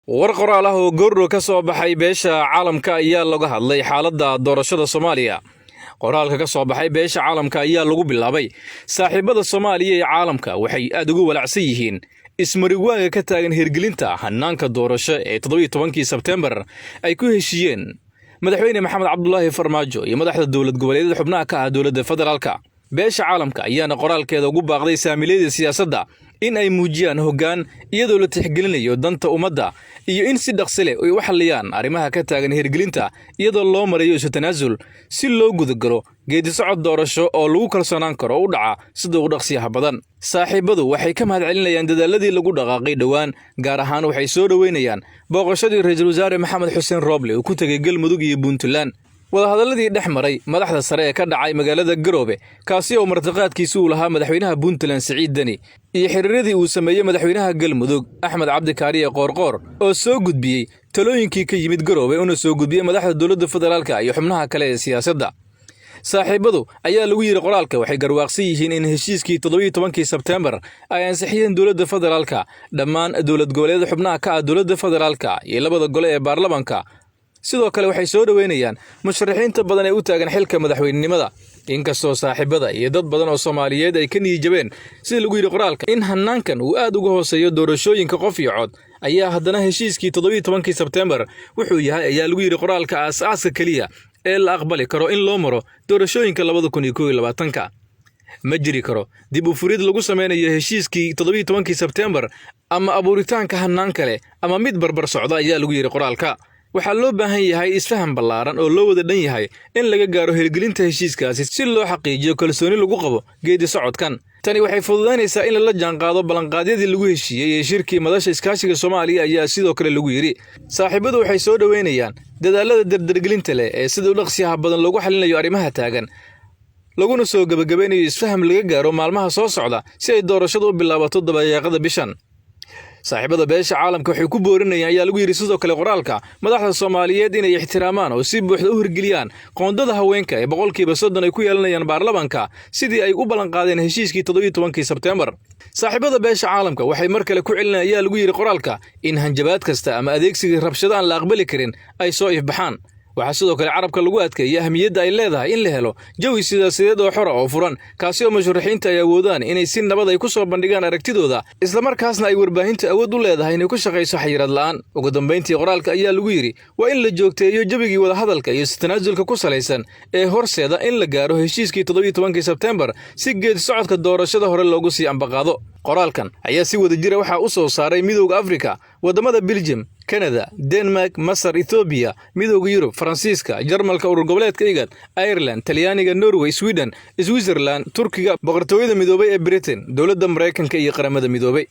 War qoraal ah oo goordhow ka soo baxay beesha caalamka ayaa laga hadlay xaaladda doorashada Soomaaliya. Qoraalka ka soo baxay beesha caalamka ayaa lagu bilaabay: "Saaxiibada Soomaaliya ee caalamka waxay aad ugu walacsan yihiin ismariwaaga ka taagan hirgelinta hanaanka doorasho ee 17-kii Sebteembar ay ku heshiiyeen Madaxweyne Maxamed Cabdulaahi Farmaajo iyo madaxda dowlad goboleedyada xubnaha ka ah dowladda federaalka." Beesha caalamka ayaana qoraalkeeda ugu baaqday saamilayada siyaasadda in ay muujiyaan hoggaan, iyadoo la tixgelinayo danta ummadda, iyo in si dhaqsi leh ay u xalliyaan arrimaha ka taagan hirgelinta, iyadoo loo marayo isu tanaasul, si loo gudagalo geedisocod doorasho oo lagu kalsoonaan karo u dhaca sida ugu dhaqsiyaha badan. Saaxiibadu waxay ka mahadcelinayaan dadaaladii lagu dhaqaaqay dhowaan, gaar ahaan waxay soo dhoweynayaan booqashadii Ra'iisul Wasaare Maxamed Xuseen Rooble uu ku tegey Galmudug iyo Puntland, wadahadalladii dhex maray madaxda sare ee ka dhacay magaalada Garoobe, kaasi oo martiqaadkiisi uu lahaa madaxweynaha Puntland Siciid Deni, iyo xiriiradii uu sameeyey madaxweynaha Galmudug Axmed Cabdikaariye Qoorqoor, oo soo gudbiyey talooyinkii ka yimid Garoobe una soo gudbiyey madaxda dowladda federaalka iyo xubnaha kale ee siyaasadda. "Saaxiibadu," ayaa lagu yidhi qoraalka, "waxay garwaaqsan yihiin in heshiiskii 17-kii Sebteembar ay ansixiyeen dowladda federaalka, dhammaan dowlad goboleedyada xubnaha ka ah dowladda federaalka iyo labada gole ee baarlamanka. Sidoo kale waxay soo dhoweynayaan musharaxiinta badan ee u taagan xilka madaxweynenimada. Inkastoo saaxiibada iyo dad badan oo Soomaaliyeed ay ka niyijabeen," sida lagu yidhi qoraalka, "in hanaankan uu aad uga hooseeyo doorashooyinka qof iyo cod, ayaa haddana heshiiskii 17-kii Sebteembar wuxuu yahay," ayaa lagu yidhi qoraalka, "aas-aaska keliya ee la aqbali karo in loo maro doorashooyinka 2021-ka. Ma jiri karo dib u furid lagu sameynayo heshiiskii 17-kii Sebteembar ama abuuritaanka hannaan kale ama mid barbar socda," ayaa lagu yidhi qoraalka. "Waxaa loo baahan yahay isfaham ballaaran oo loo wada dhan yahay in laga gaaro hirgelinta heshiiskaasi, si loo xaqiijiyo kalsooni lagu qabo geedi socodkan. Tani waxay fududaynaysaa in lala jaanqaado ballanqaadyadii lagu heshiiyey ee shirkii Madasha Iskaashiga Soomaaliya," ayaa sidoo kale lagu yidhi. "Saaxiibadu waxay soo dhoweynayaan dadaalada dardargelinta leh ee sida u dhaqsiyaha badan loogu xalinayo arrimaha taagan, laguna soo gebagabeynayo isfaham laga gaaro maalmaha soo socda, si ay doorashadu u bilaabato dabayaaqada bishan. Saaxiibada beesha caalamka waxay ku boorinayaan," ayaa lagu yidhi sidoo kale qoraalka, "madaxda Soomaaliyeed inay ixtiraamaan oo si buuxda u hirgeliyaan qoondada haweenka ee 30% ay ku yeelanayaan baarlamanka, sidii ay u ballanqaadeen heshiiskii 17-kii Sebteembar. Saaxiibada beesha caalamka waxay mar kale ku celinayaan," ayaa lagu yidhi qoraalka, "in hanjabaad kasta ama adeegsiga rabshado aan la aqbali karin ay soo ifbaxaan. Waxaa sidoo kale carabka lagu adkeeyay ahmiyadda ay leedahay in la helo jawi siyaasadeed oo xora oo furan, kaasi oo musharaxiinta ay awoodaan inay si nabad ay ku soo bandhigaan aragtidooda, islamarkaasna ay warbaahinta awood u leedahay inay ku shaqayso xayiraad la'aan." Ugu dambayntii qoraalka ayaa lagu yidhi: "Waa in la joogteeyo jawigii wadahadalka iyo tanaasulka ku salaysan ee horseeda in la gaaro heshiiskii 17-kii Sebteembar, si geed socodka doorashada hore loogu sii ambaqaado." Qoraalkan ayaa si wada jira waxaa u soo saaray Midowda Afrika, waddamada Belgium, Canada, Denmark, Masar, Ethoobiya, Midowda Yurub, Faransiiska, Jarmalka, urur goboleedka IGAD, Ireland, Talyaaniga, Norway, Sweden, Switzerland, Turkiga, Boqortooyada Midoobay ee Britain, dowladda Maraykanka iyo Qaramada Midoobay.